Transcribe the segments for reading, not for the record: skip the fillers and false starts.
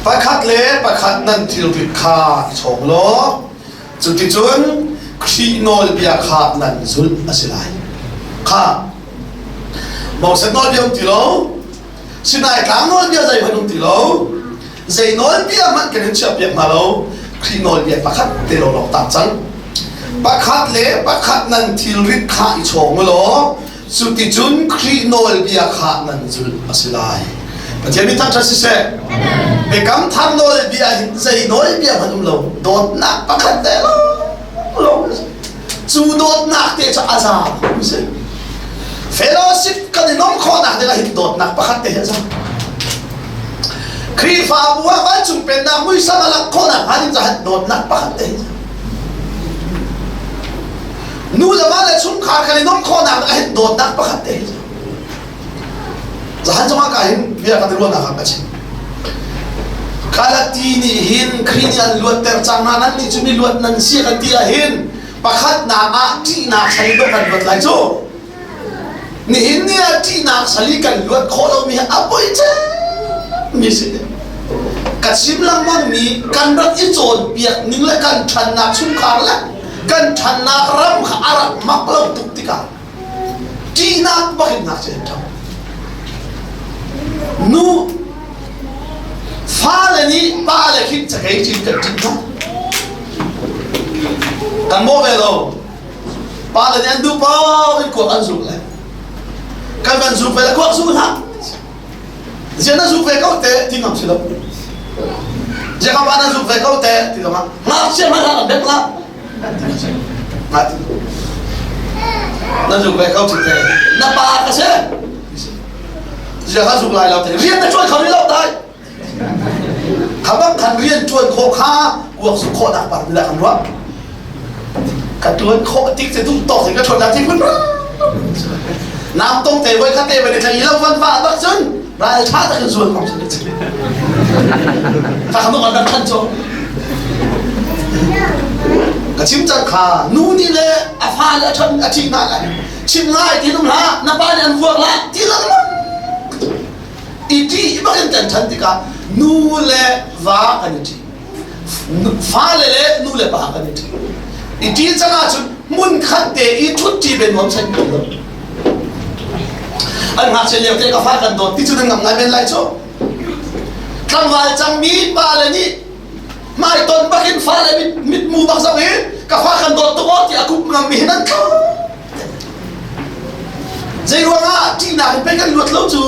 Pakhat le pakhat nan thilrit kha i chawng law cuticun Khrih nawlbia kha nan zulh a si lai. Kha Moses nawlbia um ti lo, Sinai tlang nawlbia zeihmanh um ti lo, zei nawlbia hmanh kan in chiahpiak hna lo, Khrih nawlbia pakhat te lawnglawng tang cang. Pakhat le pakhat nan thilrit kha i chawng u law cuticun Khrih nawlbia kha nan zulh a si lai. Pathian min thangṭhat siseh. Biakam thar nawlbia hin zei nawlbia hmanh um lo, dawtnak pakhat te lawng cu dawtnak te cu a za si. Fellowship kan i nuamh khawhnak ding ah hin dawtnak pakhat te hi a za. Khrihfabu ah vancung pennak muisam a langh khawhnak hnga ding caah dawtnak pakhat te hi Nu le va le chungkhar kan i nuamh khawhnak ah hin dawtnak pakhat te hi Zahan cungah ka hin bia kan i ruahnak ah ka chim. Galati nih hin Khrih nih an luatter cang hna nan nih cu mi luat nan si kan ti ah hin pakhatnak ah ṭihnak sal dawh kan luat lai cu. Nihin ni ah ṭihnak sal i kan luat khawh lomi hi a poi mi si. Ka chim lengmang mi kan rak i cawnpiak ning le kan ṭhannak chungkhar le kan ṭhannak ram kha a rak mak lo tuk tikah ṭihnak bak in ngakchia an ṭhang. Nu fale nih pale khin cakei cin kan ṭih hna. Kan mawh ve lo. Pale nih an duh paoh in kuak an zuk le kan van zuk ve le kuak zu hlah. Ziah na zuk ve ko te ti ngam si lo. Ziah ka pa na zuk ve ko te ti zong ah ngakchia hmanh hlah bek lah. Na zuk ve ko te na pa ka si. Ziah ka zuk lai lo te rian na ṭuan kho rih lo dai. Kha bang khan rian ṭuan khawh kha kuak zuk khawh nak par bila kan ruah. Ka ṭuan khawh tik te duh tawk in ka ṭhuan nak ti phun Nam tong te voi kha te voi thai lo van va bak cun ral ṭha tak in zual kong cun ka kham kan rak than cho ka chim cang kha nu nih le a fa le a ṭhan a ṭhi hna lai chim ngai ti num hlah na pa nih an vuak la ti lengmang i ṭih bak in kan ṭhan tikah nu le va kan i ṭih fale le nu le pa kan i ṭih i ṭih cang ahcun hmun khat te i ṭhut ṭi ben nuam sen lo an ngakchia lio te ka fa kan dawt ti cu nan ngam ngai men lai cu tlangval cangmi pa le nih hmaiton bakin fale mitmu bak zong in ka fa kan dawt tuk aw ti a kup ngam mi hin an tlo Zei ruangah ṭihnak in pei kan luat lo cu?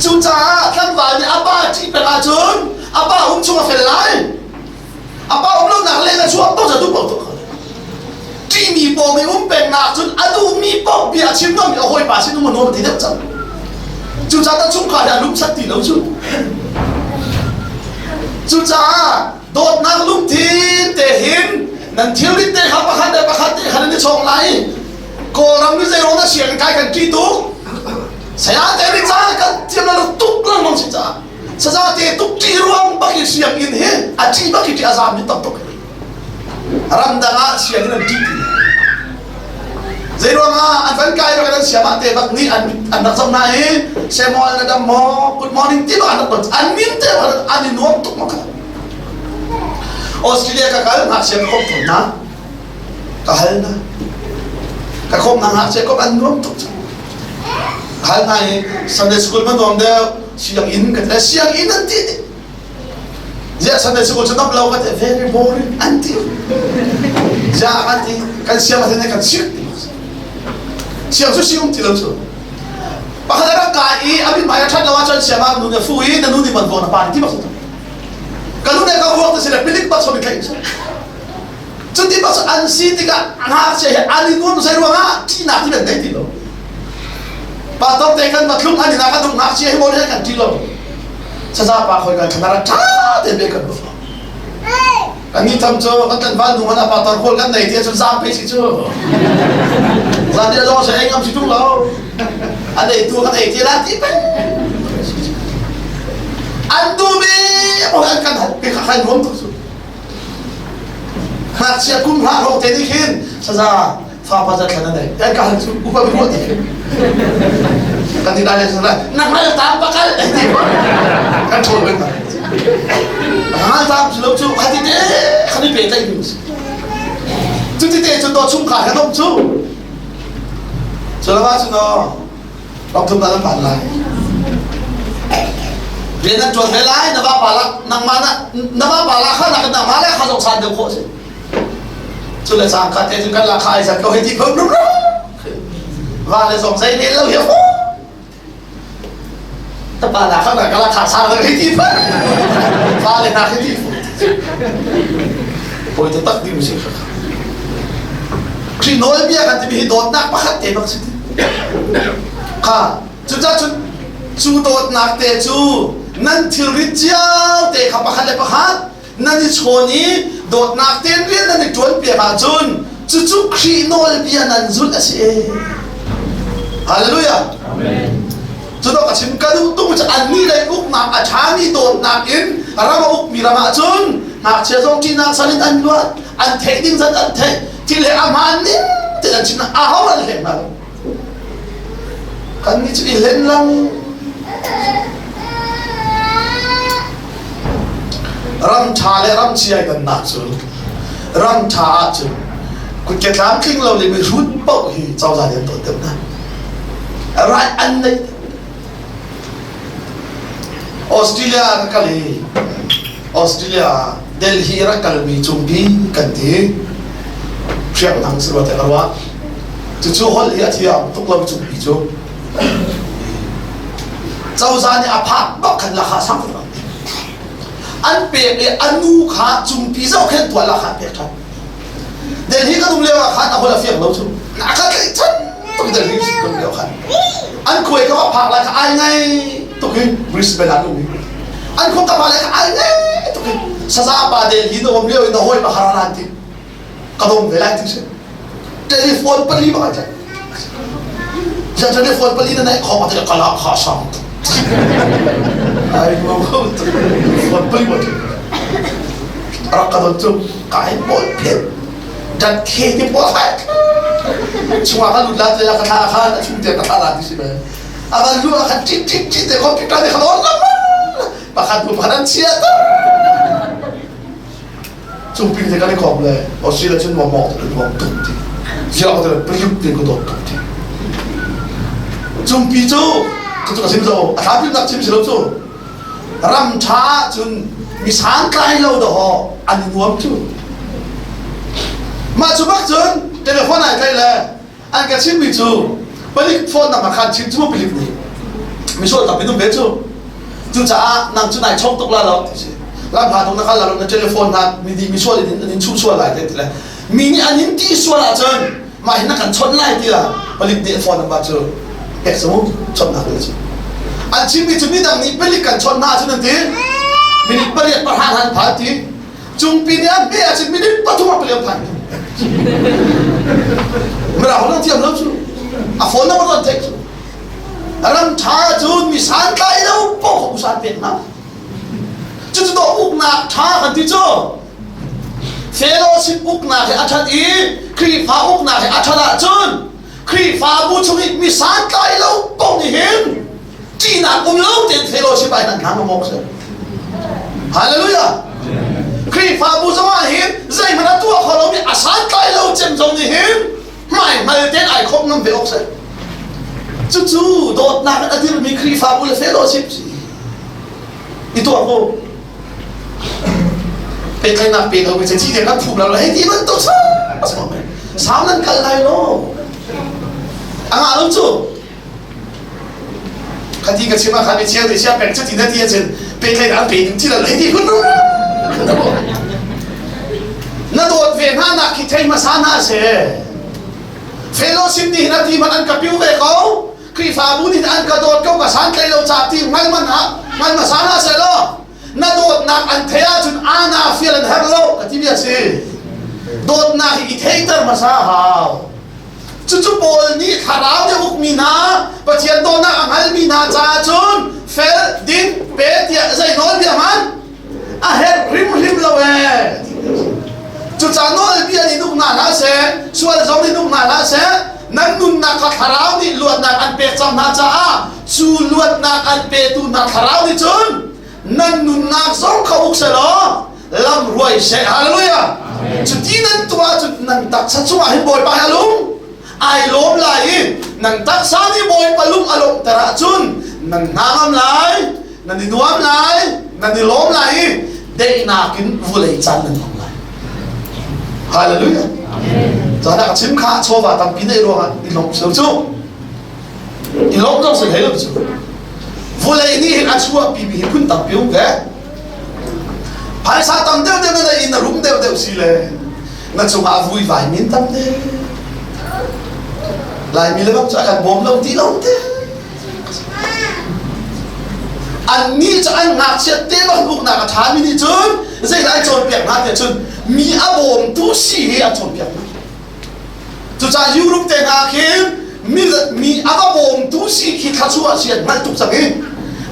Cucaah tlangval nih a pa ṭih peng ahcun a pa um chung a fel lai. A pa um lonak leng a chuak paoh cu a duh paoh tuah kho. Ṭihmi pawng i um pengnak cun a duhmi paoh bia a chim ngam i a hawipa sin um a nuam ti deuh cang. Cucaah ta chungkhar hi a lumsat ti lo cu. Cucaah dawtnak lungthin te hin nan thilrit te kha pakhat le pakhat te khan in i chawng lai kawlram ni zeiruang dah sianginn kai kan ṭih tuk saya te nih ca kan thiam lo tuk lengmang si caah saza te tuk ṭih ruang bak i sianginn hi a ṭih bak i ṭih a zaam hi tam tuk ramdang ah sianginn an ṭih ti Zeiruang ah an van kai bak an siam ah te bak nih an an rak zoh hna i Samuel na dam maw good morning ti bak an rak ton an min te bak an i nuam tuk ma kha Australia ka kal ngakchia ka komh tawn hna ka hal hna ka komh hna ngakchia komh an nuam tuk ka hal hna i Sunday school ma nuam deuh sianginn ka ti sianginn an ti Ziah Sunday school cu dap lo ka ti very boring an ti. Ziah an ti kan siang a kan sik ti. Siang cu si um ti lo cu. Pakhat a rak kai i a mithmai a ṭhat lo ahcun siang ah nu ne fu i na nu nih man vuak na pa nih ti bak su. Ka nu ne ka vuak ti si le pilik bak so mi tlaih su. Cuti bak cu an si tikah ngakchia hi an i nuam zei ruangah ṭihnak ti kan nei ti lo. Pastor te kan va thlung an inn ah kan um ngakchia hi maw kan ṭih lo. Saza pa khoi kan thana ṭha te be kan va. Kan ni tham cu kan tlanval nu hmanh ah pastor khual kan nei ti ahcun zaam pe si cu. Zan dia zong se ei ngam si ṭung lo. An ei tu kan ei ti la ti peng. An tu mi an kan kan kan nuam tuk cu. Ngakchia kum hlah hrawng te nih khin saza fa pa za thlan an ei ka han cu upa bi ti kan ti dai le saza nang hmai tam pakal ti kan ṭhawl ben. Ngal tam si lo cu khati te khani pe tlaih ding si. Cuti te cu to chungkhar he dom cu. Cu lo ah cun ram thum nan phan lai. Rian nan ṭuan ve lai na vapa la nangmah na na vapa la kha nak nangmah le kha zong san deuh khawh si. Cu le cang kha te cu kan la kha ai zat ko hei ti phun rum rum. Va le zong zei ne lo hi hu. Ta pa la kha na ka la kha sa hei ti phun. Va le na hei ti phun. Poi te tak ding si kha. Khrih nawlbia kan timi hi dawtnak pakhat te bak si. Kha cucaah cun cu dawtnak te cu nan thilrit cio te kha pakhat le pakhat nan i chawn i dawtnak tein rian nan i ṭuan piak ahcun cucu Khrih nawlbia nan zulh a si. Hallelujah. Amen. Cu ka chim ka duh tung cu annih lei uknak a ṭhami dawtnak in ram a ukmi ram ahcun ngakchia zong ṭihnak sal in an luat an theih ding zat an theih thil he a hmaan ning tein an chim aho an hleng hna lo kan nih cu i hlen lang ram ṭha le ram chia kan nak cu ram ṭha ahcun kutke tlamtling lo le mihrut paoh hi cozah nih an dawt deuh hna right an nei Australia ka kal i Australia Delhi rak kalmi cungpi kan ti hriamnam si rua te ka ruah cucu holh hi a thiam tuk lo cungpi cu cozah nih a phak bak khan lakha sang an pek i a nu kha cungpi zohkhenh tuah lakha an pek ṭhan Delhi kan um lio ah khan a hol a fiang lo cu a ka tlaih chan tuk Delhi kan um lio khan an khuai ka va phak lai kha ai ngai tuk in Brisbane ah an um i an khua ka pa lai kha ai ngai tuk in saza pa Delhi na um lio in na hawi pa hara lan ti ka dong ve lai ti si telephone pali bak ai tlaih telephone pali na naih khong ati kala kha sang ai mo phone pali bak rak ka don cu kai pawl phet dat khe ti pawl hai chungah kan lut la te ka tha khan a chung te ka tha la ti si be avan lu khan tit tit tit te computer ne khan on lam pakhat bu pakhat an chia ta chung ping te kan i kom le Australia cun mo mo te nuam tuk ti zia te priuk te ko dot tuk ti chung pi cu cu ka sim zo a thla pin nak chim si lo cu ram ṭha ahcun mi santlai lo dawh an i nuam cu mah cu bak cun telephone ai tlaih le an ka chimmi cu palik phone number khan chim cu palik nih misual tampi um ve cu cucaah nang cu nai chawk tuk la lo ti si lam hla tuk na kal la lo na telephone hna mi di misual in an in chuh sual lai te ti le mi nih an in ti sual ahcun mah hin na kan chawnh lai tiah palik nih phone number cu pek cu chawnhnak le cu an chimmi cu midang nih palik kan chawnh hna ahcun an ti minute pariat pahra han phan ti cungpi nih an beh ahcun minute pathum ah palik an phan mara hong thiam lo cu a phone number an theih cu ram ṭha cun mi santlai lo poh usan pek hna cucu to uknak ṭha kan ti cu Fellowship uknak hi a ṭhat i Khrihfa uknak hi a ṭhat ahcun Khrihfabu chung i mi santlai lo paoh nih hin ṭihnak um lo tein fellowship ah hin an hna ngam si. Hallelujah! Khrihfabu zongah hin zeihmanh a tuah kho lomi a santlai lo cem zong nih hin hmaihngal tein ai khawmh ngam ve awk si. Cucu dawtnak in a dirmi Khrihfabu le fellowship si. I tuah ko. Pehtlaihnak pe lo mi cu ci kan phum lo hei ti bantuk sau nan kal lai lo a ngah lo cu khati ka chim ah khan mi chia te chia pek cu ti na ti ahcun pehtlaihnak an pe ding ti lo hei ti phun na dawt ve hna nak khi thei hmasa hna seh fellowship nih hin a ti hmanh an ka piu ve ko Khrihfabu nih an ka dawt ko ka santlaih lo ca ti hngal man ah hngal hmasa hna seh law na dawtnak an theih ahcun ana fial an herh lo ka ti bia si dawtnak hi i theihter hmasa hau cucu Paul nih thlarau nih ukmi hna Pathian dawtnak a hngalmi hna caah cun fel ding pe tiah zei nawlbia hmanh a herh hrimhrim lo ee cucaah nawlbia nih uk hna hlah seh sual zong nih uk hna hlah seh nan nunnak kha thlarau nih luatnak an pek cang hna caah cu luatnak an petu hna thlarau nih cun Nan nunnak zong kha uk selaw lam ruai seh. Hallelujah. Cuti nan tuah ahcun nan taksa cungah hin Bawipa hi a lung ai lawm lai i nan taksa nih Bawipa lung a lawmhter ahcun nan hna ngam lai, nan i nuam lai, nan i lawm lai i daihnak in vulei caan nan hmang lai. Hallelujah. Caan ah ka chim kha chawva tampi neih ruangah i lawmh si lo cu. I lawmh zong si hlei lo cu. Vulei nih hin a chuahpi mi hi phun tampi um ve. Phaisa tam deuh deuh na neih in na rum deuh deuh si le na cungah vui vai min tam deuh. Laimi le bang cu a kan bawm lo ti lo te. Annih cu an ngakchiat te bang uknak a ṭhami nih cun zeidah an cawnpiak hna tiah cun mi a bawmtu si hi an cawnpiak hna. Cucaah Europe te hna khin mi, mi a va bawmtu si khi thluachuah si an hngalh tuk cang i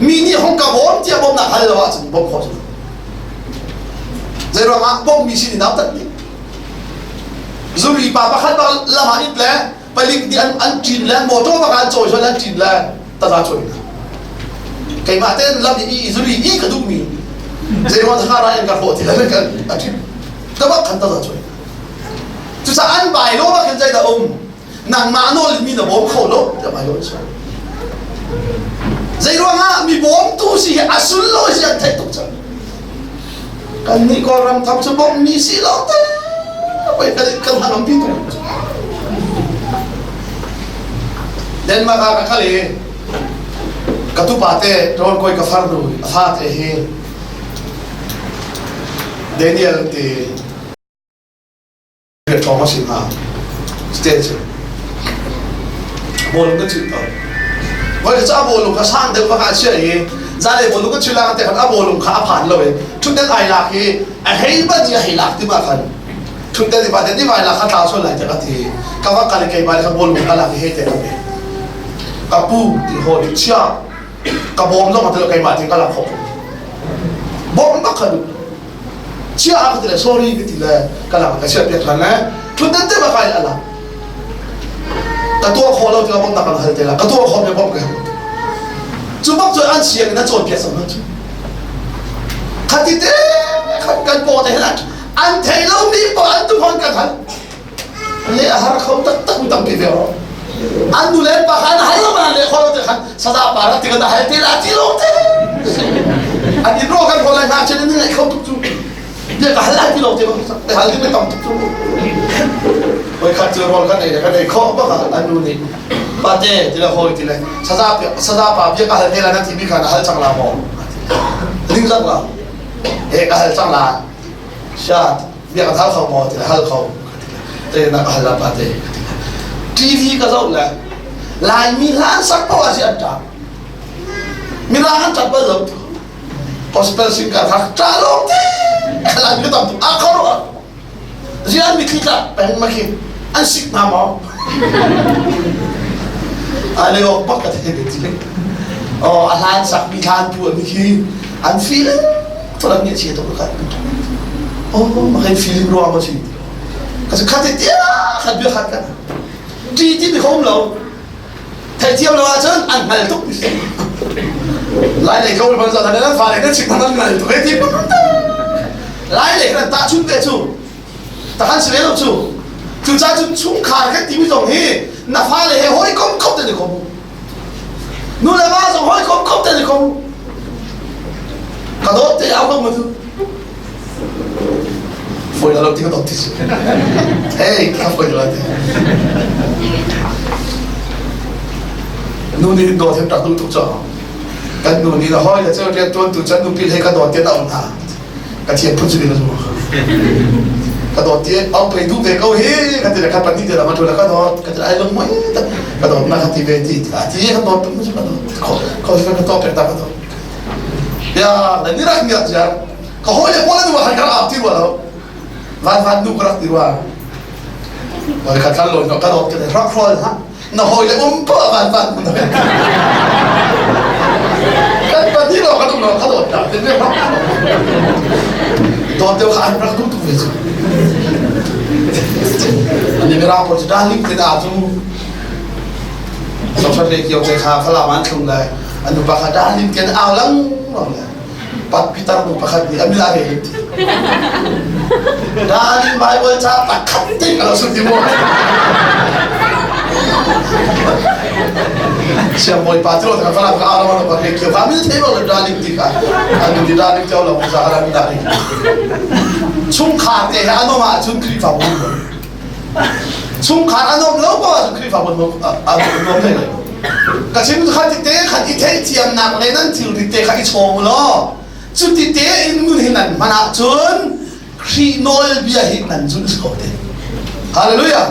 mi nih hong ka bawm tiah bawmnak hal lo ahcun bawmh khawh si lo. Zeiruangah bawmmi sin in nautat ding. Zuri pa pakhat bak lam ah it le palik nih an an ṭin le motor bak an cawi sual an ṭin le taza cawi hna. Keimah tein lam i zuri i ka duhmi zeiruang thanga ra in ka hlawh ti le kan a ṭin. Ka bak khan taza cawi. Cucaah an bai lo ah khin zeidah um? Nangmah nawl in mi na bawm kho lo tiah bai lo an si. Zeiruangah mi bawmtu si hi a sunlawi si an theih tuk cang. Kannih Kawlram tham cu bawmhmi si lo te pei kan kan hnangampi tuk. Denmark ah ka kal i ka tupa te rawl kawi ka farnu a fa te hi Daniel ti ṭhawng a si hnga stage bawlung kan chilh tawn voi cu a bawlung kha sang deuh bak ah chia i zanlei bawlung kan chilh lang te khan a bawlung kha a phan lo i ṭhutden ai lak i a hei ban i a hei lak ti ma khan ṭhutden i pa te vai lak kha tlau sual lai te ka ti ka va kal i keimah le kha bawlung ka lak i hei te ka pe ka pu ti haw chia ka bawm zong a ti lo keimah ti ka lak khawh bawm bak kha duh chia ka ti le sorry ka ti le ka lak ka chia piak than le thutden te ba kai ala ka tuah khawh lo tikah bawmnak kan hal te la ka tuah khawh mi bawmh ka cu bak cu an siang in a cawn piak sam cu khati te khat kan paw te hin an thei lo mi pa an tu hon kan hal le a har kho taktak mi tampi ve ro an nu le pa khan hal lo ma le kholo te khan sada pa ra ti kan hal te la ti lo te an in ro kan ko lai hna chen ni ngai kho tuk cu bia ka hal lai ti lo te te hal ding tam tuk cu oi khat cu rol kan ei kan ei kho ba ka an nu nih pa te ti le hoi ti le sada sada pa bia ka hal te la na ti mi khan hal chang la mo ning zak la he ka hal chang la sha bia ka hal kho maw ti le hal kho te na ka hal la pa te TV ka zoh le Laimi hla an sak paoh ah si an ṭap Mirang an ṭap bal lo gospel singer kha ṭa lawng te Laimi ka tam tuk a kho ro zian mitthli tla peng ma khi an sik hna maw ale ok bak ka the ti oh a hlan sak mi thlan pu mi khi an feeling tulan nge chia to ka oh ma kai feeling ruang ma si ka khat te tia khat bia khat kan ti ti mi khom lo thei thiam lo ahcun an hngal tuk lai lei ko ban za nan fa le nan chim nan hngal tuk ti lai lei kan ta chun te chu tahan si ve lo cu cucaah cun chungkhar kan timi zong hi na fale he hawikom kho te ni kom nu le va zong hawikom kho te ni kom ka dawt te au ko ma tu foi lo ti ka dawt ti si hey ka foi lo ti nu nih dawt hem tak duh tuk cho kan nu nih na hoi le cu rian tuan tu chan nu pil he ka dawt te na um hna ka thian phun si na ka dawt ti au pei du ve ko hi ka ti le kha pan ti la ma tu la ka dawt ka ti ai lung moi ka dawt na ka ti ve ti a ti ka dawt tu ka dawt ko ko ka dawt pek ta ka dawt ya na ni rak ngiat ya ka hoi le bola nu han ka ap ti wa lo van van nu ka rak ti wa oi ka tlan lo no ka dawt ka rak rol ha na hawi le um pa van van kan pahnih lo kan um lo ka dawt ta te ne dawt deuh kha an rak duh tuk ve cu ani mirang pawl cu darling te na cu sokhat le kio te kha falam an thlung le an nupa kha darling te an au lang lang le. Pat pitar nu pakhat nih a min a rel ti. Darling Bible ca pakhat ting a lo sun ti mu. Siang bawipa ti lo ka fala ka ara ma ka kio ka min thei lo darling ti ka anu di darling tiao lo za ara min darling. Chungkhar te he anom ah cun Khrihfabu chungkhar anom lo ko ahcun Khrihfabu anom hlei lo. Ka chim kha ti te khan i theihthiamnak le nan thilri te kha i chawng law cuti te in nun hi nan hman ahcun Khrih nawlbia hi nan zulh ko te. Hallelujah.